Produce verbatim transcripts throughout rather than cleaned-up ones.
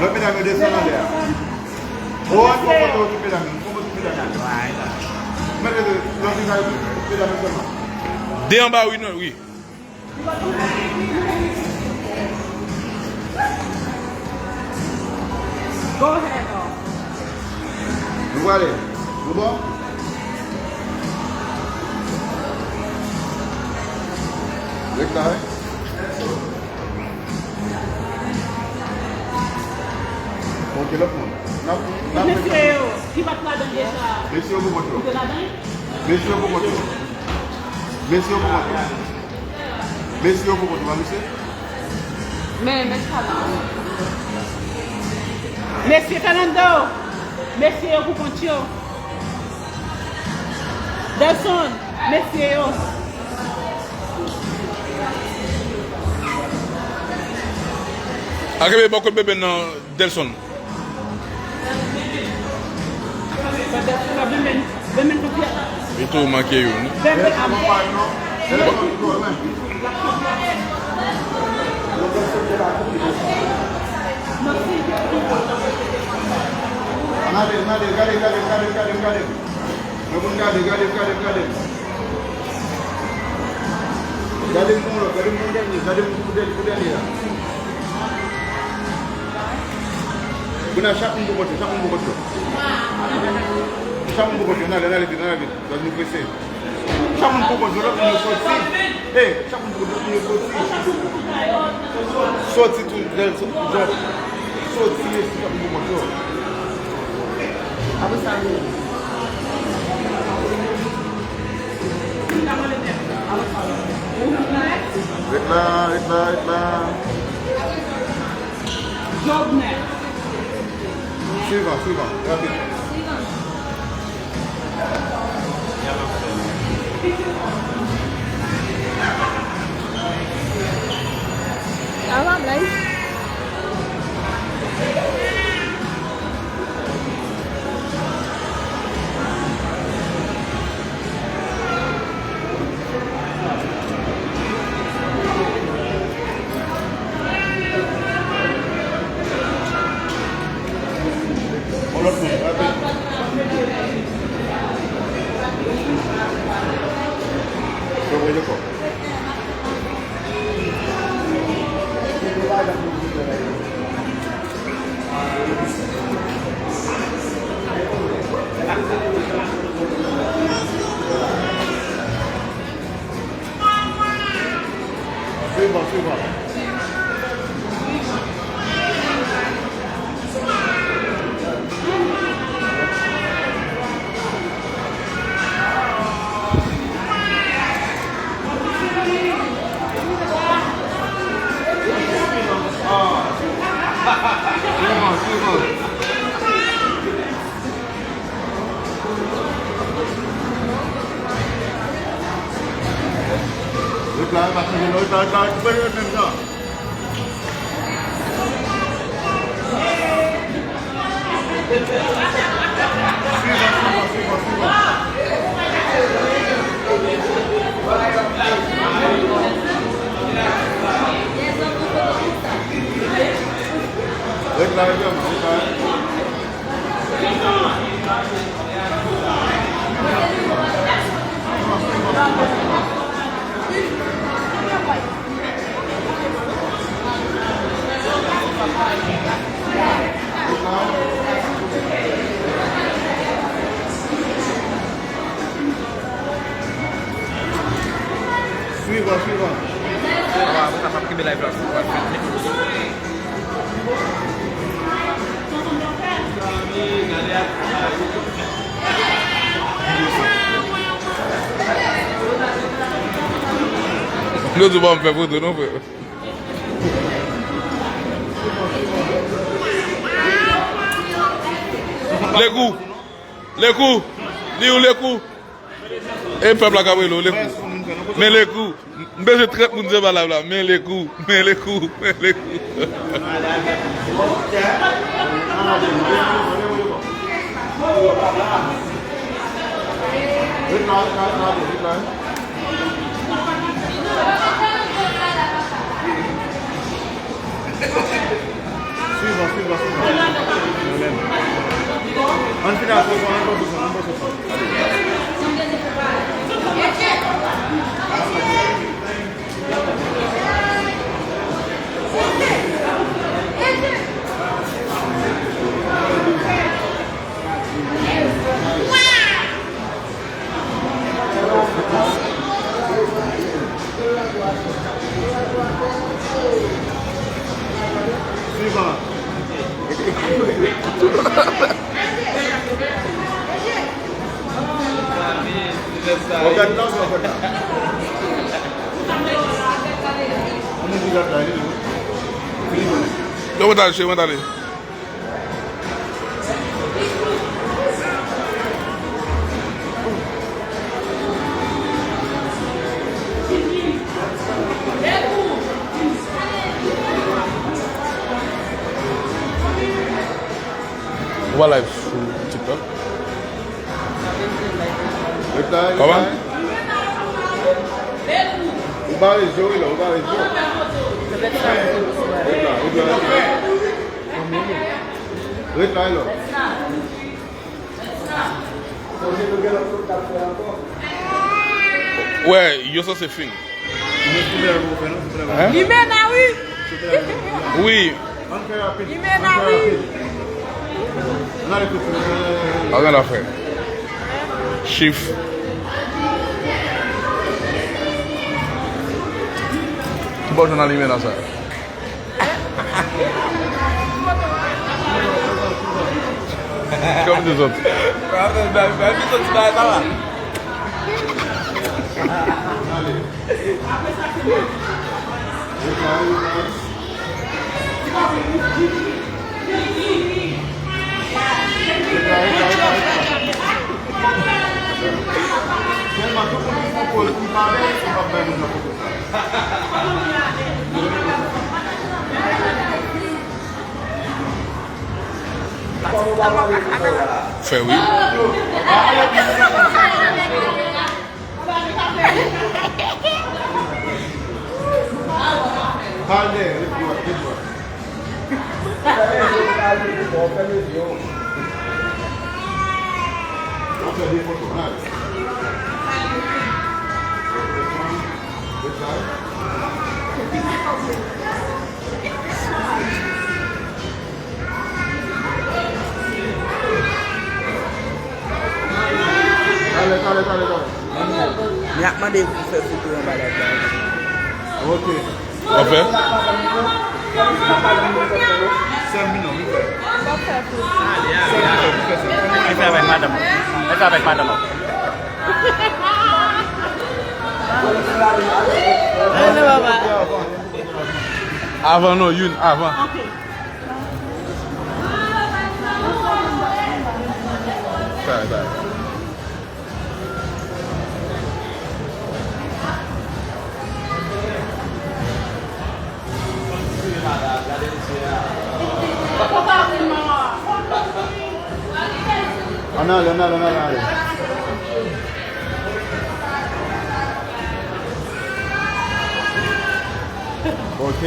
Lòt medam yo desann anlè a. O, fò foto yo tout medam yo, fò foto tout medam yo. Mete lòt vizaj yo tout medam yo sèlman. De anba wi, non, wi. Go ahead, oh. Nou prale. Nou bon? Ret la, wi. Ok, lòt moun. N ap, n ap mesye yo, ki pa t ladan deja. Mesye yo pou kont yo. Yo te ladan? Mesye yo pou kont yo. Mesye yo pou kont yo. Mesye yo pou kont yo, pa mesye? Men, men sa la. Mesye Fernando. Mesye yo pou kont yo. Delson, mesye yo. A kenbe bò kot bebe nan Delson. Li tou manke youn. Gade, gade, gade, gade, gade, gade, gade. Mwen konn gade, gade, gade, gade. Gade m pou lòt, gade m pou dènye, gade m pou dènye, pou dènye a. Kounye a, chak moun pou kont yo, chak moun pou kont yo. Chak moun pou kont yo, n ale, n ale vit, n ale vit. Gad nou prese. Chak moun pou kont yo, lòt moun yo soti. Ey, chak moun pou kont yo, lòt moun yo soti. Soti tou, Zèl, soti tou, Zèl. Soti, chak moun pou kont yo. Apre sa, nou. Ret la, ret la, ret la. Jovnèl. Swivan, swivan, rapid. Sa va, Blaise? On lòt moun, rapid. Yo, yo, yo. Swivan, swivan. Swivan, swivan. Ret la, pa chanje non, ret la, ret la, ret la, ret menm jan. Swivan, swivan, swivan, swivan. Ret la, ret la, ret la. Swivan, swivan. Awa, mwen kapab kenbe live la pou mwen fè. Yo di w pa m fè foto non, frè. Lekou! Lekou! Di w Lekou! E pèp la k ap rele w, Lekou. Men Lekou. M bezwen trant moun se pa la la. Men Lekou. Men Lekou. Men Lekou. Ann fini ak soson, ann pran soson, ann pran soson. Swivan. Ou gad nan, ou gad nan. Ou monte gad la, li menm. Fini konnen. Yo, mwen t ale, cheri, mwen t ale. Ou pa live sou TikTok? Kòman? Ou bare je w, wi, la, ou bare je w. Ret la, ret la. Ret la, ret la. Wè, yo sanse fin. Hein? Limena, wi. Wi. Limena, wi. Ann afè. Chif. Ki bò jwenn Limena sa? Kòm di zòt. Tèlman tout moun ki pran pòz ki pa bèl, yo p ap bay moun nan foto sa. Fè wi. Pale, ret dwat, ret dwat. An fè de foto, nice. Talè, talè, talè, talè. Li ap mande pou fè foto anba la. Ok. W ap fè? Sèm vin non, vin fè. Sèm vin fè, vin fè, sèm. Li fè avèk madanm. Li fè avèk madanm. Avan non, youn, avan. Sa, sa. Ann ale, ann ale, ann ale, ann ale. Ok.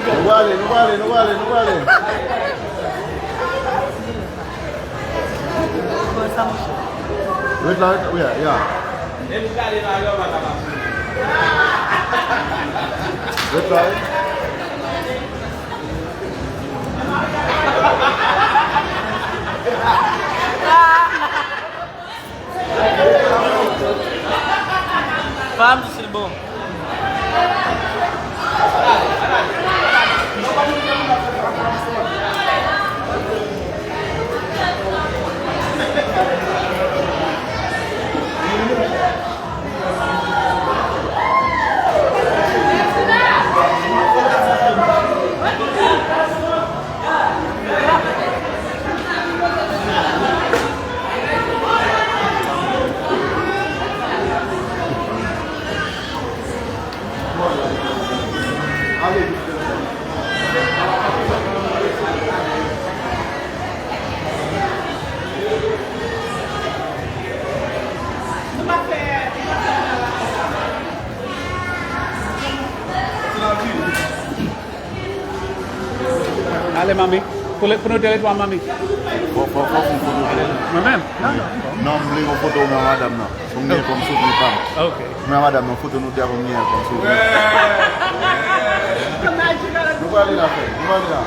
Nou prale, nou prale, nou prale, nou prale. Ret la, ret la, wi, ya. Ret la, wi. Fam disil bon. Lè manmi, pou lè, pou nou te lè twa manmi. Fò, fò, fò, fò, fò, fò. Mwen menm? Non, non. Non, m vle yon foto mwen madanm nan. Pou m gen kòm souvni pa m. Ok. Mwen madanm nan, foto nou de a pou m gen kòm souvni. Nou prale la, frè. Nou prale la.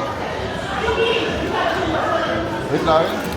Ret la, wi.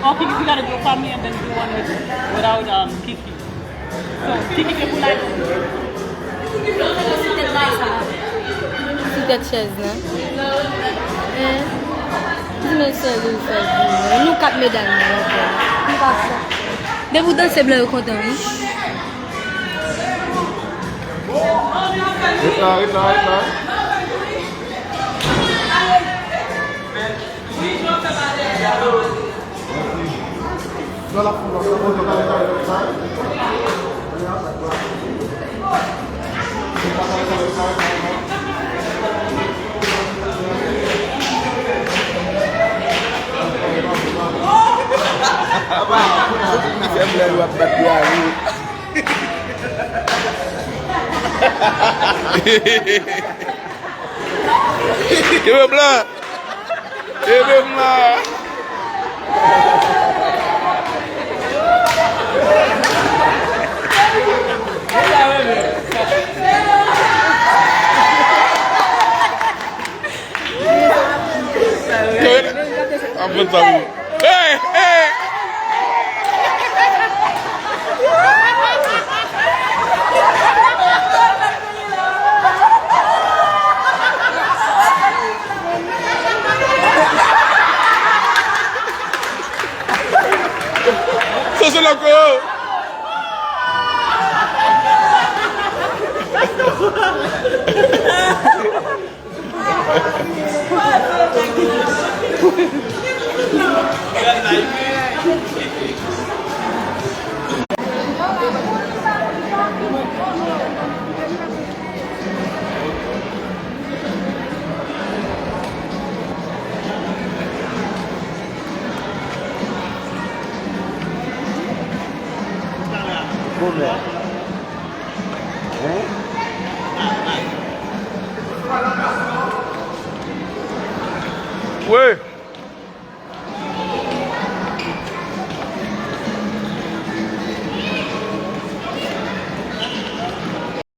Oh, Kiki, we gotta do family and then do one with, without, um, Kiki. So, Kiki ke pou la. Sou tèt chèz lan. Hein? Di men sè li fè di. Nou kat medam nan ankò. Nou pa fè. Depi w danse blan yo kontan, wi. Ret la, ret la, ret la. Fè blan yo ap bat yo a ri. Kenbe blan. Kenbe blan. Kenbe. Ap fè sa pou. Hey, hey. Soso loko! Wi.